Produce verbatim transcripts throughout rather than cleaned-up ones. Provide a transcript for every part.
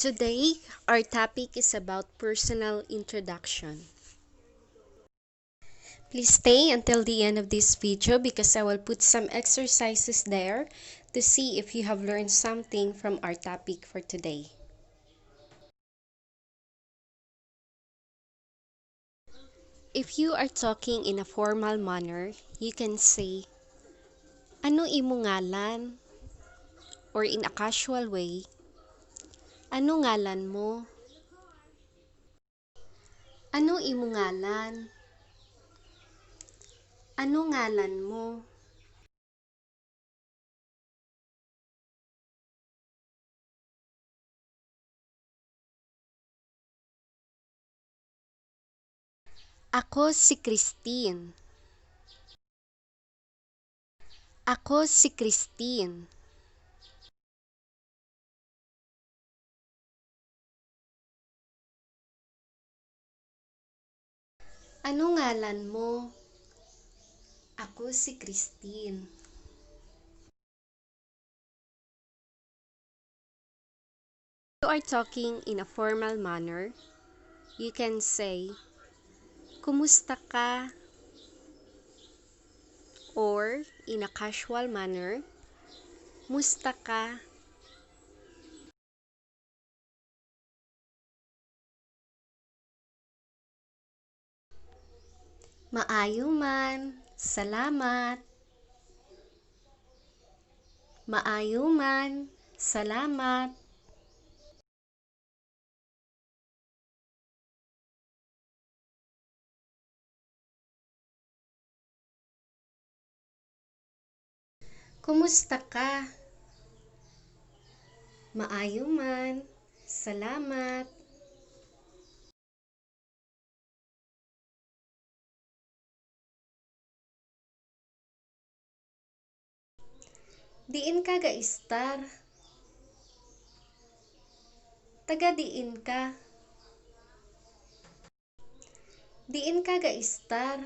Today, our topic is about personal introduction. Please stay until the end of this video because I will put some exercises there to see if you have learned something from our topic for today. If you are talking in a formal manner, you can say, "Ano imo ngalan?" Or in a casual way, "Ano ngalan mo?" Ano imo ngalan? Ano ngalan mo? Ako si Christine. Ako si Christine. Ano ngalan mo? Ako si Christine. You are talking in a formal manner, you can say, "Kumusta ka?" Or, in a casual manner, "Musta ka?" Maayo man. Salamat. Maayo man. Salamat. Kumusta ka? Maayo man. Salamat. Diin ka gaistar? Taga diin ka? Diin ka gaistar?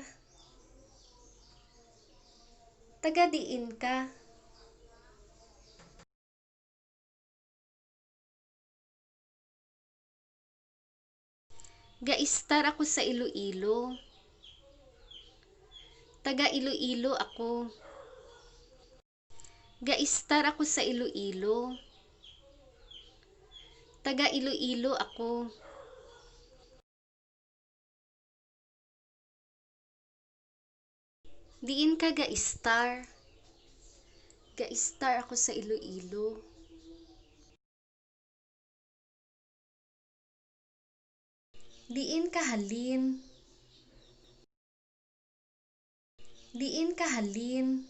Taga diin ka? Gaistar ako sa Iloilo. Taga Iloilo ako. Gaistar ako sa Iloilo. Taga Iloilo ako. Diin ka gaistar? Gaistar ako sa Iloilo. Diin ka halin? Diin ka halin?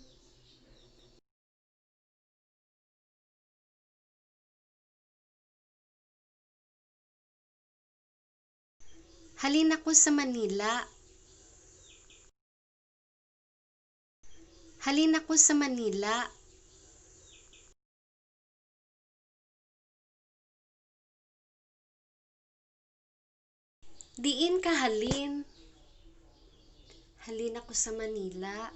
Halin ako sa Manila. Halin ako sa Manila. Diin ka halin? Halin ako sa Manila.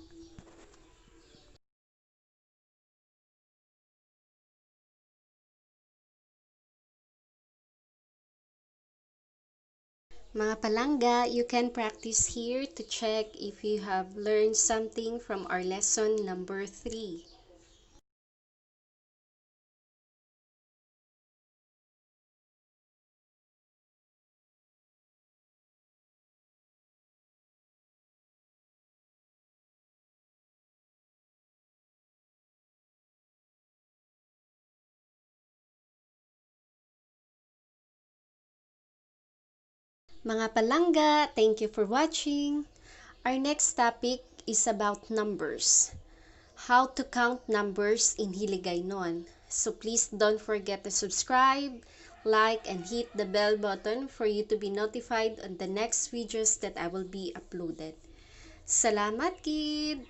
Mga palangga, you can practice here to check if you have learned something from our lesson number three. Mga palangga, thank you for watching. Our next topic is about numbers. How to count numbers in Hiligaynon. So please don't forget to subscribe, like, and hit the bell button for you to be notified on the next videos that I will be uploaded. Salamat gid!